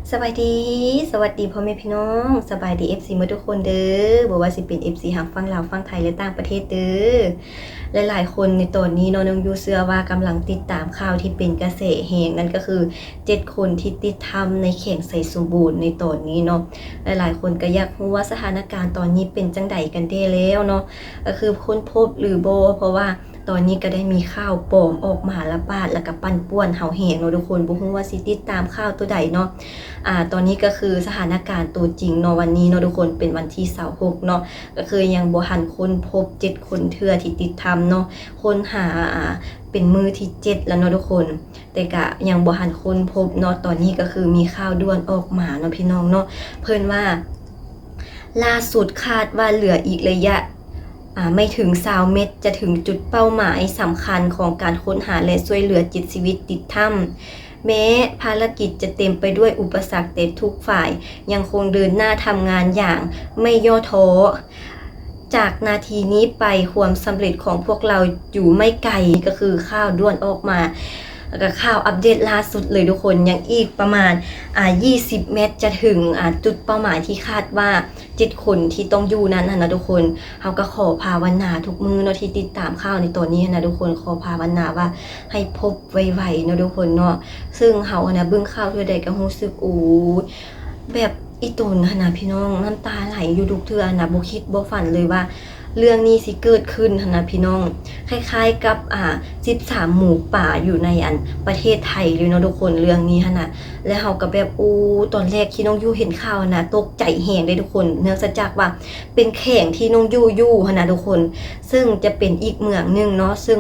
ສະບາຍດີ ສະຫວັດດີພໍ່ແມ່ພີ່ນ້ອງ ສະບາຍດີ ເອັຟຊີ ໝົດທຸກຄົນເດີ ບໍ່ວ່າຊິເປັນ ເອັຟຊີ ທາງຝັ່ງລາວ ຝັ່ງໄທ ແລະ ຕ່າງປະເທດເດີ. ຫຼາຍໆຄົນໃນຕອນນີ້ເນາະ ນ້ອງຢູ່ເຊື່ອວ່າກຳລັງຕິດຕາມຂ່າວທີ່ເປັນກະແສແຮງ ນັ້ນກໍຄືເຈັດຄົນທີ່ຕິດຖ້ຳໃນແຂວງໄຊສົມບູນໃນຕອນນີ້ເນາະ. ຫຼາຍໆຄົນກໍຢາກຮູ້ວ່າສະຖານະການຕອນນີ້ເປັນຈັ່ງໃດກັນແດ່ແລ້ວເນາະ ກໍຄືຄົ້ນພົບຫຼືບໍ່ ເພາະວ່າ ຕອນນີ້ກໍໄດ້ມີຂ່າວປອມອອກມາລະບາດ ແລ້ວກໍປັ່ນປ່ວນເຮົາແຮງເນາະທຸກຄົນ ບໍ່ຮູ້ວ່າຊິຕິດຕາມຂ່າວຕົວໃດເນາະ. ອາ ຕອນນີ້ກໍຄືສະຖານະການຕົວຈິງເນາະ ວັນນີ້ເນາະທຸກຄົນ ເປັນວັນທີຊາວຫົກເນາະ ກໍຄືຍັງບໍ່ທັນຄົ້ນພົບເຈັດຄົນເທື່ອທີ່ຕິດຖ້ຳເນາະ ຄົ້ນຫາ ອາ ເປັນມື້ທີເຈັດແລ້ວເນາະທຸກຄົນ ແຕ່ກະຍັງບໍ່ທັນຄົ້ນພົບເນາະ. ຕອນນີ້ກໍຄືມີຂ່າວດ່ວນອອກມາເນາະພີ່ນ້ອງເນາະ ເພິ່ນວ່າ ລ່າສຸດຄາດວ່າເຫຼືອອີກໄລຍະ ອາ ໄມ່ເຖິງຊາວແມັດ ຈະເຖິງຈຸດເປົ້າໝາຍສຳຄັນຂອງການຄົ້ນຫາ ແລະ ຊ່ວຍເຫຼືອເຈັດຊີວິດຕິດຖ້ຳ. ແມ້ພາລະກິດຈະເຕັມໄປດ້ວຍອຸປະສັກ, ແຕ່ທຸກຝ່າຍຍັງຄົງເດີນໜ້າທຳງານຢ່າງໄມ່ຫຍໍ້ທໍ້. ຈາກນາທີນີ້ໄປ, ຄວາມສຳເລັດຂອງພວກເຮົາຢູ່ໄມ່ໄກ. ນີ້ກໍຄືຂ່າວດ່ວນອອກມາ ແລ້ວກໍຂ່າວອັບເດດລ່າສຸດເລີຍທຸກຄົນ. ຍັງອີກປະມານ ອາ ຊາວແມັດຈະເຖິງ ອາ ຈຸດເປົ້າໝາຍທີ່ຄາດວ່າເຈັດຄົນທີ່ຕ້ອງຢູ່ນັ້ນຫັ້ນນະທຸກຄົນ. ເຮົາກໍຂໍພາວະນາທຸກມື້ເນາະ ທີ່ຕິດຕາມຂ່າວໃນຕອນນີ້ຫັ້ນນະທຸກຄົນ, ຂໍພາວະນາວ່າໃຫ້ພົບໄວໆເນາະທຸກຄົນເນາະ. ເຊິ່ງເຮົາຫັ້ນນະເບິ່ງຂ່າວເທື່ອໃດກໍຮູ້ສຶກ ໂອ້ຍ ແບບອີ່ຕົນຫັ້ນນະພີ່ນ້ອງ ນ້ຳຕາໄຫຼຢູ່ທຸກເທື່ອຫັ້ນນະ. ບໍ່ຄິດບໍ່ຝັນເລີຍວ່າເລື່ອງນີ້ຊິເກີດຂຶ້ນຫັ້ນນະພີ່ນ້ອງ. ຄ້າຍໆກັບ ອາ ສິບສາມໝູປ່າຢູ່ໃນ ອັນ ປະເທດໄທເລີຍເນາະທຸກຄົນ ເລື່ອງນີ້ຫັ້ນນະ. ແລ້ວເຮົາກໍແບບ ໂອ້ ຕອນແລກທີ່ນ້ອງຢູ່ເຫັນຂ່າວຫັ້ນນະ ຕົກໃຈແຮງເດ້ທຸກຄົນ ເນື່ອງຈາກວ່າເປັນແຂວງທີ່ນ້ອງຢູ່ຢູ່ຫັ້ນນະທຸກຄົນ ເຊິ່ງຈະເປັນອີກເມືອງໜຶ່ງເນາະ ເຊິ່ງ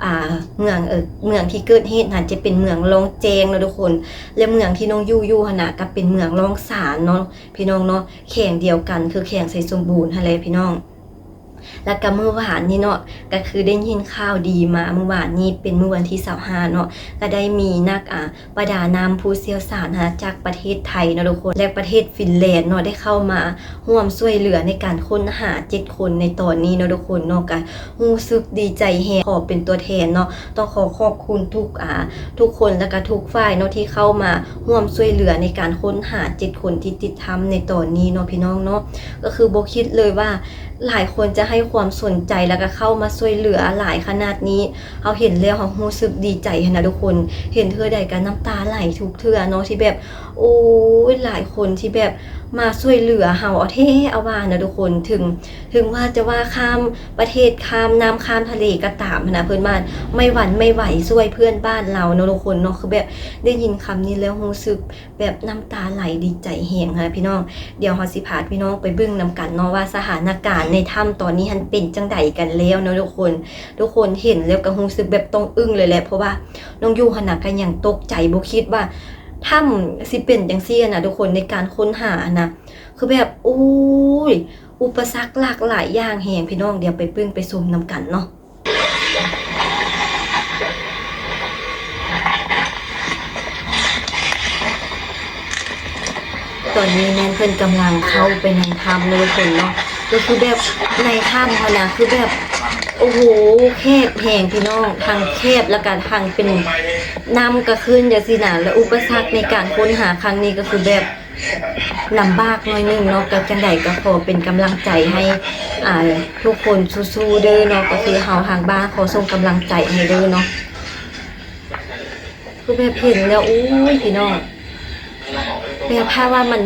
ອາ ເມືອງ ເອີ ເມືອງທີ່ເກີດເຫດຫັ້ນຈະເປັນເມືອງລ້ອງແຈ້ງເນາະທຸກຄົນ ແລະ ເມືອງທີ່ນ້ອງຢູ່ຢູ່ຫັ້ນນະກໍເປັນເມືອງລ້ອງຊານເນາະພີ່ນ້ອງເນາະ ແຂວງດຽວກັນ ຄືແຂວງໄຊສົມບູນຫັ້ນແຫຼະພີ່ນ້ອງ. ແລ້ວກໍມື້ວານນີ້ເນາະ ກໍຄືໄດ້ຍິນຂ່າວດີມາ ມື້ວານນີ້ເປັນມື້ວັນທີຊາວຫ້າເນາະ ກໍໄດ້ມີນັກ ອາ ປະດານ້ຳຜູ້ຊ່ຽວຊານຫັ້ນນະ ຈາກປະເທດໄທເນາະທຸກຄົນ ແລະ ປະເທດຟິນແລນເນາະ ໄດ້ເຂົ້າມາຮ່ວມຊ່ວຍເຫຼືອໃນການຄົ້ນຫາເຈັດຄົນໃນຕອນນີ້ເນາະທຸກຄົນເນາະ. ກໍຮູ້ສຶກດີໃຈແຮງ ຂໍເປັນຕົວແທນເນາະ ຕ້ອງຂໍຂອບຄຸນທຸກ ອາ ທຸກຄົນ ແລ້ວກໍທຸກຝ່າຍເນາະ ທີ່ເຂົ້າມາຮ່ວມຊ່ວຍເຫຼືອໃນການຄົ້ນຫາເຈັດຄົນທີ່ຕິດຖ້ຳໃນຕອນນີ້ເນາະ ພີ່ນ້ອງເນາະ. ກໍຄືບໍ່ຄິດເລີຍວ່າຫຼາຍຄົນຈະໃຫ້ຄວາມສົນໃຈ ແລ້ວກໍເຂົ້າມາຊ່ວຍເຫຼືອຫຼາຍຂະໜາດນີ້. ເຮົາເຫັນແລ້ວເຮົາຮູ້ສຶກດີໃຈຫັ້ນນະທຸກຄົນ ເຫັນເທື່ອໃດກໍນ້ຳຕາໄຫຼທຸກເທື່ອເນາະ ທີ່ແບບ ໂອ້ຍ ຫຼາຍຄົນທີ່ແບບມາຊ່ວຍເຫຼືອເຮົາເອົາແທ້ເອົາວ່ານະທຸກຄົນ. ເຖິງ ເຖິງວ່າຈະວ່າຂ້າມປະເທດ ຂ້າມນ້ຳ ຂ້າມທະເລກໍຕາມຫັ້ນນະ ເພິ່ນວ່າໄມ່ຫວັ່ນໄມ່ໄຫວ ຊ່ວຍເພື່ອນບ້ານລາວເນາະທຸກຄົນເນາະ. ຄືແບບໄດ້ຍິນຄຳນີ້ແລ້ວຮູ້ສຶກ ແບບນ້ຳຕາໄຫຼດີໃຈແຮງຫັ້ນນະພີ່ນ້ອງ. ດຽວເຮົາຊິພາພີ່ນ້ອງໄປເບິ່ງນຳກັນເນາະ ວ່າສະຖານະການໃນຖ້ຳຕອນນີ້ຫັ້ນເປັນຈັ່ງໃດກັນແລ້ວເນາະທຸກຄົນ. ທຸກຄົນເຫັນແລ້ວກໍຮູ້ສຶກແບບຕ້ອງອຶ້ງເລີຍແຫຼະ ເພາະວ່ານ້ອງຢູ່ຫັ້ນນະກໍຍັງຕົກໃຈ ບໍ່ຄິດວ່າຖ້ຳຊິເປັນຈັ່ງຊີ້ຫັ້ນນະທຸກຄົນ. ໃນການຄົ້ນຫາຫັ້ນນະ ຄືແບບ ໂອ້ຍ ອຸປະສັກຫຼາກຫຼາຍຢ່າງແຮງພີ່ນ້ອງ. ດຽວໄປເບິ່ງໄປຊົມນຳກັນເນາະ. ຕອນນີ້ແມ່ນເພິ່ນກຳລັງເຂົ້າໄປໃນຖ້ຳເລີຍທຸກຄົນເນາະ. ກໍຄືແບບໃນຖ້ຳຫັ້ນນະ ຄືແບບ ໂອ້ໂຫ ແຄບແຮງພີ່ນ້ອງ ທັງແຄບ ແລ້ວກໍທັງເປັນ ນ້ຳກໍຂຶ້ນຈັ່ງຊີ້ນະ. ແລ້ວອຸປະສັກໃນການຄົ້ນຫາຄັ້ງນີ້ກໍຄືແບບ ລຳບາກໜ້ອຍໜຶ່ງເນາະ. ກໍຈັ່ງໃດກໍຂໍເປັນກຳລັງໃຈໃຫ້ ອ່າ ທຸກຄົນສູ້ໆເດີເນາະ. ກໍຄືເຮົາທາງບ້ານຂໍສົ່ງກຳລັງໃຈໃຫ້ເດີເນາະ. ຄືແບບເຫັນແລ້ວ ໂອ້ຍ ພີ່ນ້ອງ ແບບຖ້າວ່າມັນ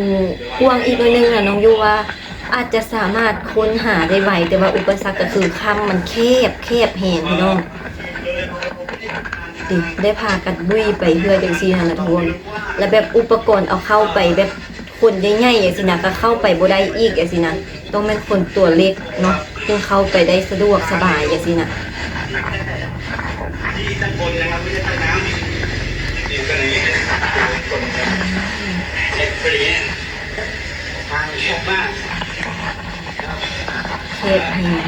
ກວ້າງອີກໜ້ອຍໜຶ່ງນະ ນ້ອງຢູ່ວ່າອາດຈະສາມາດຄົ້ນຫາໄດ້ໄວ ແຕ່ວ່າອຸປະສັກກໍຄືຖ້ຳມັນແຄບ ແຄບແຮງພີ່ນ້ອງ. ຕິ ໄດ້ພາກັນບຸ້ຍໄປເທື່ອຈັ່ງຊີ້ຫັ້ນນະທຸກຄົນ. ແລ້ວແບບອຸປະກອນເອົາເຂົ້າໄປແບບຄົນໃຫຍ່ໆຈັ່ງຊີ້ນະ ກໍເຂົ້າໄປບໍ່ໄດ້ອີກຈັ່ງຊີ້ນະ. ຕ້ອງແມ່ນຄົນຕົວເລັກເນາະ ຈຶ່ງເຂົ້າໄປໄດ້ສະດວກສະບາຍຈັ່ງຊີ້ນະ. ແຄບແຮງ.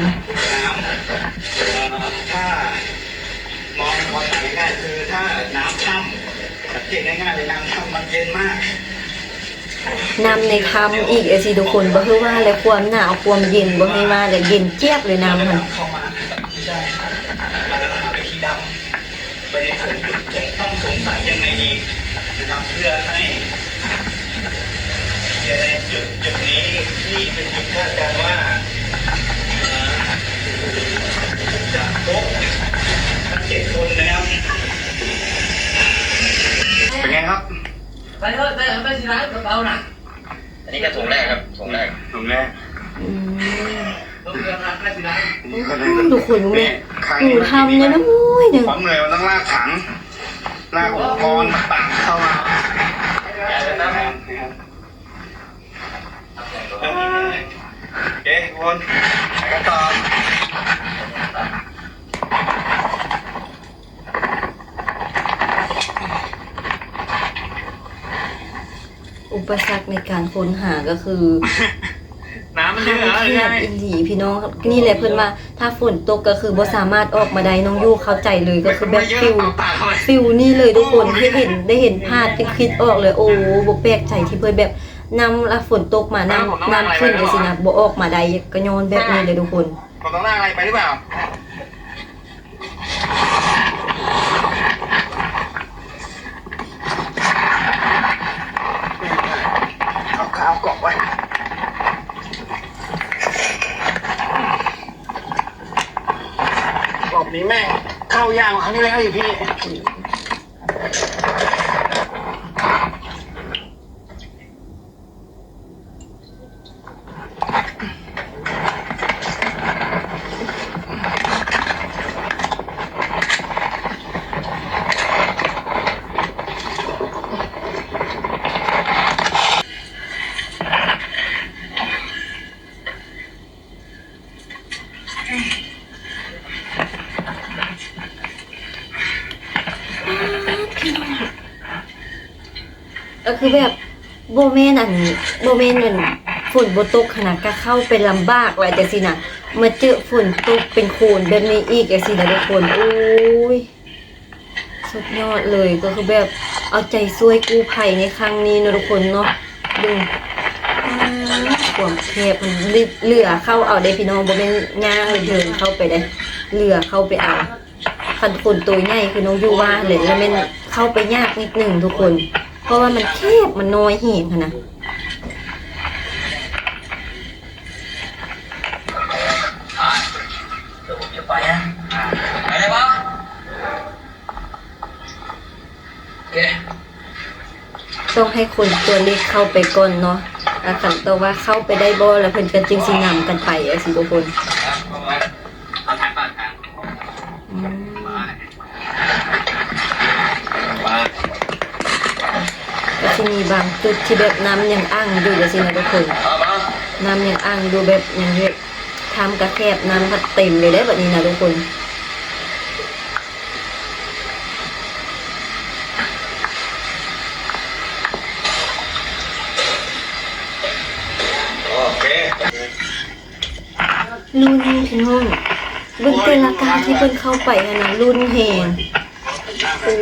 ມອງ ມອງຫາງ່າຍໆ ຄືຖ້ານ້ຳຖ້ຳ ສັງເກດງ່າຍໆເລີຍ ນ້ຳຖ້ຳມັນເຢັນມາກ. ນ້ຳໃນຖ້ຳອີກຈັ່ງຊີ້ທຸກຄົນ ບໍ່ຄືວ່າແລ້ວ ຄວາມໜາວຄວາມເຢັນ ບໍ່ແມ່ນວ່າແລ້ວ ເຢັນຈຽບເລີຍນ້ຳຫັ້ນ. ເຂົ້າມາ ໃຊ່ ແລ້ວຫາເວທີດຳ ໄປໃນໂຖງຈຸດ ຕ້ອງສົງໄສຍັງໄງອີກນະຄັບ ເພື່ອໃຫ້ คาดการณ์ว่าจะพบทั้งเจ็ดคนนะครับ เป็นไงครับ ไปเถอะ ไป ไปสิร้านกระเป๋าน่ะ อันนี้ก็ถุงแรกครับ ถุงแรก ถุงแรก อืม ต้องเดินทางไปสิร้าน นี่ก็ได้ อืม ทุกคนเบิ่งแม่ นี่ ครั้งนี้ หนูทำเนี่ยนะ น้อยหนึ่ง ความเหนื่อยมันต้องลากถัง ลากอุปกรณ์ต่างๆเข้ามา โอเคทุกคน ไปกันต่อ อุปสรรคในการค้นหาก็คือ น้ำมันเยอะ ทางมันแคบอีหลีพี่น้อง นี่แหละเพิ่นว่าถ้าฝนตกก็คือบ่สามารถออกมาได้ น้องยูเข้าใจเลย ก็คือแบบฟีล ฟีลนี่เลยทุกคน ที่เห็น ได้เห็นภาพจึงคิดออกเลย โอ้ บ่แปลกใจที่เพิ่นแบบ น้ำ ละฝนตกมา น้ำ น้ำขึ้นจั่งซี้นะ บ่ออกมาได้ ก็ย้อนแบบนี้เลยทุกคน ผมต้องลากอะไรไปหรือเปล่า เอากาวเกาะไว้ รอบนี้แม่งเข้ายากกว่าครั้งที่แล้วอีกพี่ ก็คือแบบบ่แม่นอัน บ่แม่นอันฝนบ่ตกหั้นนะ ก็เข้าไปลำบากหลายจั่งซี้นะ มาเจอฝนตกเป็นโคลนแบบนี้อีกจั่งซี้นะทุกคน โอ้ย สุดยอดเลย ก็คือแบบเอาใจช่วยกู้ภัยในครั้งนี้เนาะทุกคนเนาะ เบิ่ง ป๊าด ความแคบมันเหลือเข้าเอาเด้พี่น้อง บ่แม่นย่างหรือเดินเข้าไปเด้ เหลือเข้าไปเอา คันคนตัวใหญ่คือน้องยูว่าแหละ แล้วแม่นเข้าไปยากนิดหนึ่งทุกคน เพราะว่ามันแคบ มันน้อยแฮงหั้นนะ เดี๋ยวผมจะไปนะ ไปเลยปะ โอเค ต้องให้คนตัวเล็กเข้าไปก่อนเนาะ แล้วคันต่อว่าเข้าไปได้บ่ แล้วเพิ่นก็จึงสินำกันไปจั่งซี้ทุกคน อืม ก็สิมีบางจุดที่แบบน้ำยังอั้งอยู่จั่งซี้นะทุกคน น้ำยังอั้งอยู่แบบยังเฮ็ด ถ้ำก็แคบ น้ำก็เต็มเลยเด้บัดนี้นะทุกคน โอเค ลุ้นพี่น้อง เบิ่งแต่ละก้าวที่เพิ่นเข้าไปหั้นนะ ลุ้นแฮง โอ้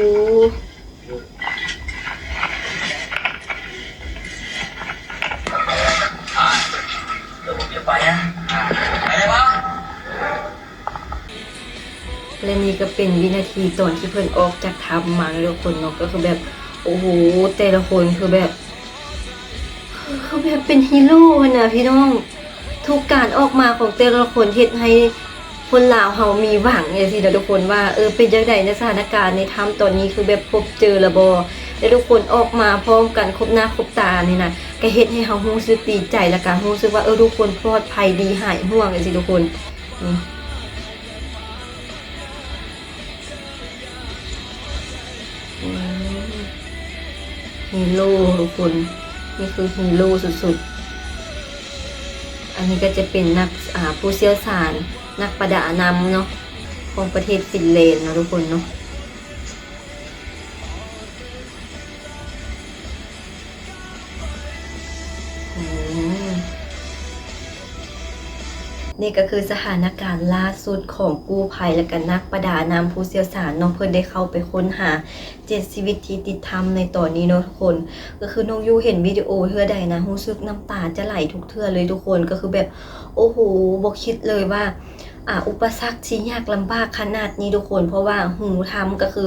เดี๋ยวผมจะไปนะ ไปเลยปะ และนี่ก็เป็นวินาทีตอนที่เพิ่นออกจากถ้ำมาเนาะทุกคนเนาะ ก็คือแบบ โอ้โห แต่ละคนคือแบบ คือแบบเป็นฮีโร่หั้นนะพี่น้อง ทุกการออกมาของแต่ละคนเฮ็ดให้คนลาวเฮามีหวังจั่งซี้นะทุกคน ว่า เออ เป็นจั่งใด๋ในสถานการณ์ในถ้ำตอนนี้ คือแบบพบเจอแล้วบ่ และทุกคนออกมาพร้อมกันครบหน้าครบตานี่นะ ก็เฮ็ดให้เฮารู้สึกดีใจ แล้วก็รู้สึกว่า เออ ทุกคนปลอดภัยดี หายห่วงจั่งซี้ทุกคน นี่ อืม ฮีโร่ทุกคน นี่คือฮีโร่สุดๆ อันนี้ก็จะเป็นนัก อ่า ผู้เชี่ยวชาญ นักประดาน้ำเนาะ ของประเทศฟินแลนด์เนาะทุกคนเนาะ อืม นี่ก็คือสถานการณ์ล่าสุดของกู้ภัย และก็นักประดาน้ำผู้เชี่ยวชาญเนาะ เพิ่นได้เข้าไปค้นหาเจ็ดชีวิตที่ติดถ้ำในตอนนี้เนาะทุกคน ก็คือน้องยูเห็นวิดีโอเทื่อใดนะ รู้สึกน้ำตาจะไหลทุกเทื่อเลยทุกคน ก็คือแบบ โอ้โห บ่คิดเลยว่า ອ່າ ອຸປະສັກທີ່ຍາກລຳບາກຂະໜາດນີ້ທຸກຄົນ ເພາະວ່າຮູຖ້ຳກໍຄື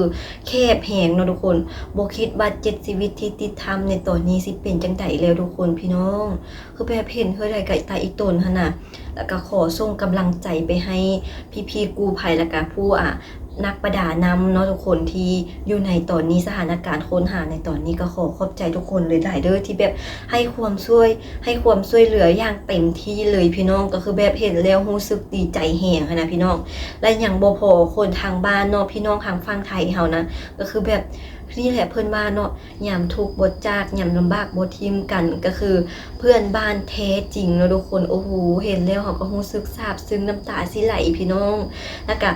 ແຄບແຮງເນາະທຸກຄົນ. ບໍ່ຄິດວ່າເຈັດຊີວິດທີ່ຕິດຖ້ຳໃນຕອນນີ້ຊິເປັນຈັ່ງໃດແລ້ວທຸກຄົນ ພີ່ນ້ອງ. ຄືແບບເຫັນເທື່ອໃດກໍຕາອີຕົນຫັ້ນນະ. ແລ້ວກໍຂໍສົ່ງກຳລັງໃຈໄປໃຫ້ພີ່ໆກູ້ໄພ ແລ້ວກໍຜູ້ ອ່າ ນັກປະດານ້ຳເນາະທຸກຄົນ ທີ່ຢູ່ໃນຕອນນີ້ ສະຖານະການຄົ້ນຫາໃນຕອນນີ້ ກໍຂໍຂອບໃຈທຸກຄົນຫຼາຍໆເດີ້ ທີ່ແບບໃຫ້ຄວາມຊ່ວຍ ໃຫ້ຄວາມຊ່ວຍເຫຼືອຢ່າງເຕັມທີ່ເລີຍພີ່ນ້ອງ. ກໍຄືແບບເຫັນແລ້ວຮູ້ສຶກດີໃຈແຮງຫັ້ນນະພີ່ນ້ອງ. ແລະຍັງບໍ່ພໍ ຄົນທາງບ້ານເນາະ ພີ່ນ້ອງທາງຝັ່ງໄທເຮົານະ ກໍຄືແບບ ນີ້ແຫຼະເພິ່ນວ່າເນາະ ຍາມທຸກບໍ່ຈາກ ຍາມລຳບາກບໍ່ຖິ້ມກັນ. ກໍຄືເພື່ອນບ້ານແທ້ຈິງເນາະທຸກຄົນ. ໂອ້ໂຫ ເຫັນແລ້ວເຮົາກໍຮູ້ສຶກຊາບຊຶ້ງ ນ້ຳຕາຊິໄຫຼພີ່ນ້ອງ. ແລ້ວກະ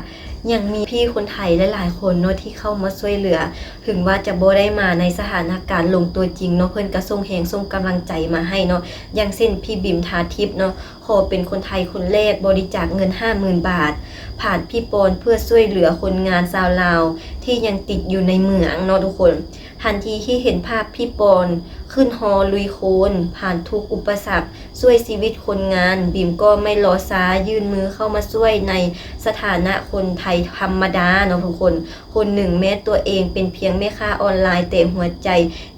ຍັງມີພີ່ຄົນໄທຫຼາຍໆຄົນເນາະ ທີ່ເຂົ້າມາຊ່ວຍເຫຼືອ ເຖິງວ່າຈະບໍ່ໄດ້ມາໃນສະຖານະການລົງຕົວຈິງເນາະ ເພິ່ນກໍສົ່ງແຮງສົ່ງກຳລັງໃຈມາໃຫ້ເນາະ. ຢ່າງເຊັ່ນ ພີ່ບິມ ທາທິບ ເນາະ ຂໍເປັນຄົນໄທຄົນແລກບໍລິຈາກເງິນຫ້າໝື່ນບາດ ຜ່ານພີ່ປອນ ເພື່ອຊ່ວຍເຫຼືອຄົນງານຊາວລາວທີ່ຍັງຕິດຢູ່ໃນເມືອງເນາະທຸກຄົນ. ທັນທີທີ່ເຫັນພາບພີ່ປອນຂຶ້ນຫໍລຸຍໂຄນ ຜ່ານທຸກອຸປະສັກ ຊ່ວຍຊີວິດຄົນງານ, ບິມກໍໄມ່ລໍຊ້າ ຍື່ນມືເຂົ້າມາຊ່ວຍໃນສະຖານະຄົນໄທທຳມະດາເນາະທຸກຄົນ ຄົນໜຶ່ງ, ແມ້ຕົວເອງເປັນພຽງແມ່ຄ້າອອນລາຍ, ແຕ່ຫົວໃຈ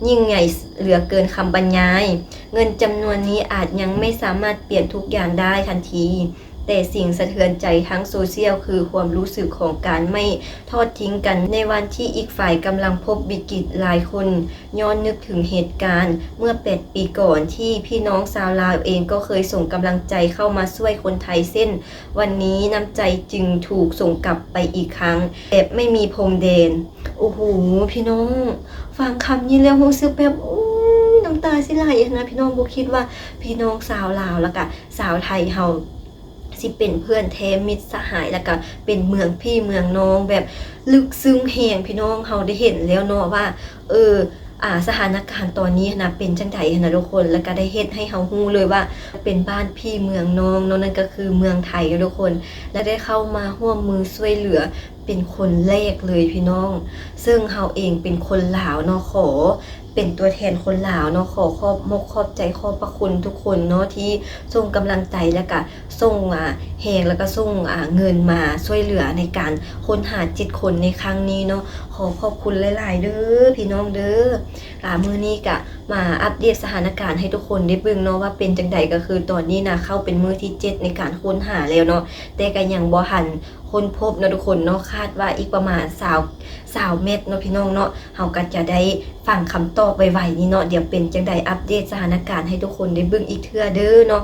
ຍິ່ງໃຫຍ່ເຫຼືອເກີນຄຳບັນຍາຍ. ເງິນຈຳນວນນີ້ອາດຍັງໄມ່ສາມາດປ່ຽນທຸກຢ່າງໄດ້ທັນທີ, ແຕ່ສິ່ງສະເທືອນໃຈທາງໂຊຊຽວ ຄືຄວາມຮູ້ສຶກຂອງການໄມ່ທອດຖິ້ມກັນ ໃນວັນທີ່ອີກຝ່າຍກຳລັງພົບວິກິດ. ຫຼາຍຄົນຍ້ອນນຶກເຖິງເຫດການເມື່ອແປດປີກ່ອນ ທີ່ພີ່ນ້ອງຊາວລາວເອງກໍເຄີຍສົ່ງກຳລັງໃຈເຂົ້າມາຊ່ວຍຄົນໄທເຊັ່ນ ວັນນີ້ນ້ຳໃຈຈຶ່ງຖືກສົ່ງກັບໄປອີກຄັ້ງ ແບບໄມ່ມີພົມແດນ. ໂອ້ໂຫ ພີ່ນ້ອງ ຟັງຄຳນີ້ແລ້ວຮູ້ສຶກແບບ ໂອ້ຍ ນ້ຳຕາຊິໄຫຼຫັ້ນນະພີ່ນ້ອງ. ບໍ່ຄິດວ່າພີ່ນ້ອງຊາວລາວ ແລ້ວກະຊາວໄທເຮົາ ຊິເປັນເພື່ອນແທ້ມິດສະຫາຍ ແລ້ວກະເປັນເມືອງພີ່ເມືອງນ້ອງ ແບບລຶກຊຶ້ງແຮງພີ່ນ້ອງ. ເຮົາໄດ້ເຫັນແລ້ວເນາະວ່າ ເອີ ອ່າ ສະຖານະການຕອນນີ້ຫັ້ນນະ ເປັນຈັ່ງໃດຫັ້ນນະທຸກຄົນ ແລ້ວກໍໄດ້ເຮັດໃຫ້ເຮົາຮູ້ເລີຍວ່າເປັນບ້ານພີ່ເມືອງນ້ອງເນາະ ນັ້ນກໍຄືເມືອງໄທເນາະທຸກຄົນ ແລະ ໄດ້ເຂົ້າມາຮ່ວມມືຊ່ວຍເຫຼືອເປັນຄົນແລກເລີຍພີ່ນ້ອງ. ເຊິ່ງເຮົາເອງເປັນຄົນລາວເນາະ ຂໍເປັນຕົວແທນຄົນລາວເນາະ ຂໍຂອບມົກຂອບໃຈຂອບພະຄຸນທຸກຄົນເນາະ ທີ່ສົ່ງກຳລັງໃຈ ແລ້ວກະ ສົ່ງ ອ່າ ແຮງ ແລ້ວກໍສົ່ງ ອ່າ ເງິນມາຊ່ວຍເຫຼືອໃນການຄົ້ນຫາເຈັດຄົນໃນຄັ້ງນີ້ເນາະ. ຂໍຂອບຄຸນຫຼາຍໆເດີ້ພີ່ນ້ອງເດີ້. ກະມື້ນີ້ກະມາອັບເດດສະຖານະການໃຫ້ທຸກຄົນໄດ້ເບິ່ງເນາະ ວ່າເປັນຈັ່ງໃດ. ກໍຄືຕອນນີ້ນະ ເຂົ້າເປັນມື້ທີເຈັດໃນການຄົ້ນຫາແລ້ວເນາະ ແຕ່ກໍຍັງບໍ່ທັນຄົ້ນພົບເນາະທຸກຄົນເນາະ. ຄາດວ່າອີກປະມານຊາວ ຊາວແມັດເນາະພີ່ນ້ອງເນາະ ເຮົາກໍຈະໄດ້ຟັງຄຳຕອບໄວໆນີ້ເນາະ. ດຽວເປັນຈັ່ງໃດ ອັບເດດສະຖານະການໃຫ້ທຸກຄົນໄດ້ເບິ່ງອີກເທື່ອເດີ້ເນາະ.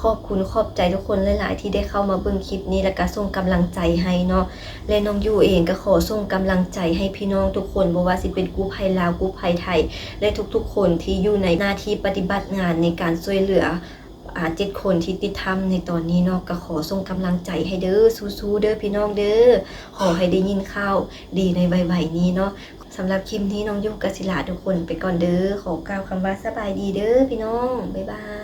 ຂອບຄຸນຂອບໃຈທຸກຄົນຫຼາຍໆ ທີ່ໄດ້ເຂົ້າມາເບິ່ງຄລິບນີ້ ແລ້ວກະສົ່ງກຳລັງໃຈໃຫ້ເນາະ. ແລະ ນ້ອງຢູເອງກໍຂໍສົ່ງກຳລັງໃຈໃຫ້ພີ່ນ້ອງທຸກຄົນ ບໍ່ວ່າຊິເປັນກູ້ໄພລາວ ກູ້ໄພໄທ ແລະ ທຸກໆຄົນທີ່ຢູ່ໃນໜ້າທີ່ປະຕິບັດງານໃນການຊ່ວຍເຫຼືອ ອ່າ ເຈັດຄົນທີ່ຕິດຖ້ຳໃນຕອນນີ້ເນາະ. ກໍຂໍສົ່ງກຳລັງໃຈໃຫ້ເດີ້ ສູ້ໆເດີ້ພີ່ນ້ອງເດີ້. ຂໍໃຫ້ໄດ້ຍິນຂ່າວດີໃນໄວໆນີ້ເນາະ. ສຳລັບຄລິບນີ້ ນ້ອງຢູກໍຊິລາທຸກຄົນໄປກ່ອນເດີ້. ຂໍກ່າວຄຳວ່າສະບາຍດີເດີ້ພີ່ນ້ອງ. ບາຍບາຍ.